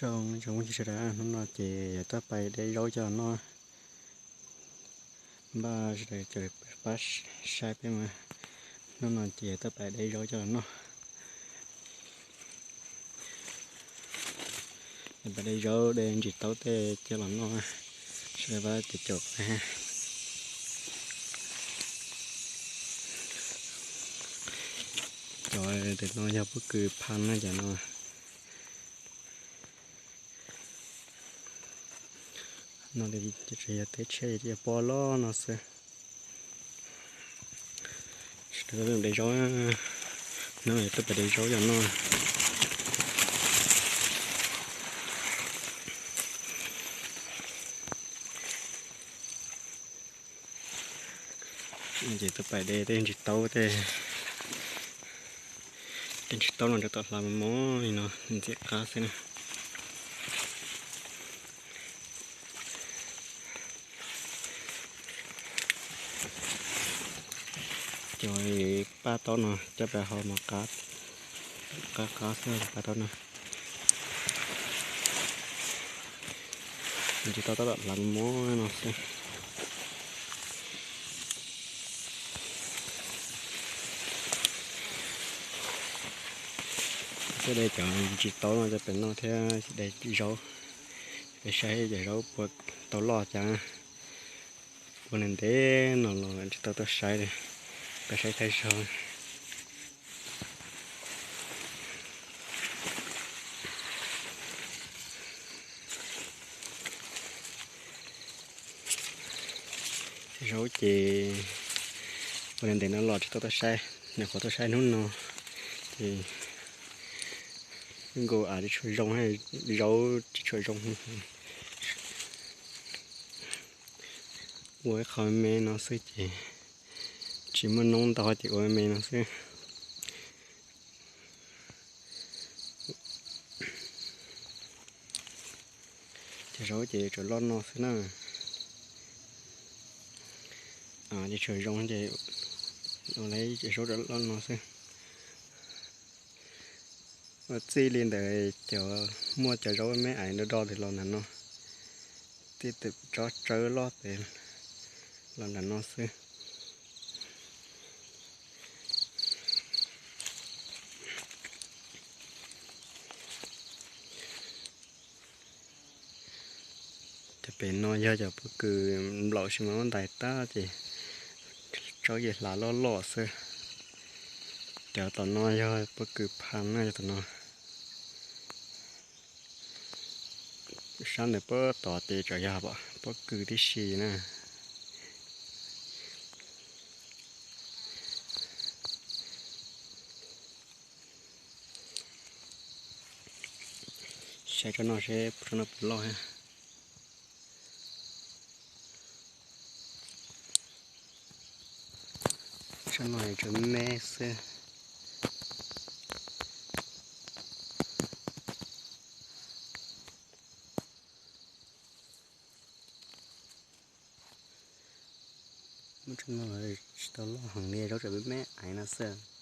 Zoo, zoo sawv daws, hnub no ces yog tuaj pais de zaub coj los noj. Npaj sawv daws caum pab saib peb mas, hnub no ces yog tuaj pais de zaub coj los noj. Pais de zaub de ntsis taub tej coj los noj, sawv daws pab caum caum. Cov ntawm no yog pob kws phaj na cov no. No ces tsis yog teb tsheb, yog pob loj no xwb. Sawv daws de zaub, hnub no tuaj pais de zaub coj los noj. Ces tuaj pais de tej ntsis taub tej, tej ntsis taub no rau tom hlav mos mos li no ntxiv qab xwb na. Cov paj taub no coj pais hau mas qab, qab qab xwb paj taub no. Ntsis taub tom hlav mos mos no xwb. Xwb de cov ntsis taub no coj pais noj thiab de zaub, peb saib cov zaub puas tau loj cas. Ua ntev ntev no los tsis tau tuaj saib li, peb saib thawj zaug. Zaub ces ua ntev ntev no los tsis tau tuaj saib, nyuam qhuav tuaj saib hnub no ces nkaus av tsis tshua zoo, zaub tsis tshua zoo. Ua ib qho me no xwb ces tsis muaj noob ntau ces ua me no xwb. Cov zaub ces tsuas loj no xwb na. Ces tsuas zoo ces ua lawm cov zaub loj no xwb. Ua txij li ntawd cov, muaj cov zaub me me ais do do tes los nram no, tib tug tsob tsawb loj tes los nram no xwb. Cov pem no yog cov pob kws nplaum sis mas muab ntais tag ces tsob yeej hlav loj loj xwb. Cov tom no yog pob kws phaj na, cov tom no. Sab ntawm pob tod ces tseem yog pob kws tib si na. Saib tsob no seb tsob no puas loj thiab. Tsob no tsuas me xwb. Muab tsob no los tsis tau loj heev li, zaub tseem me me ais no xwb.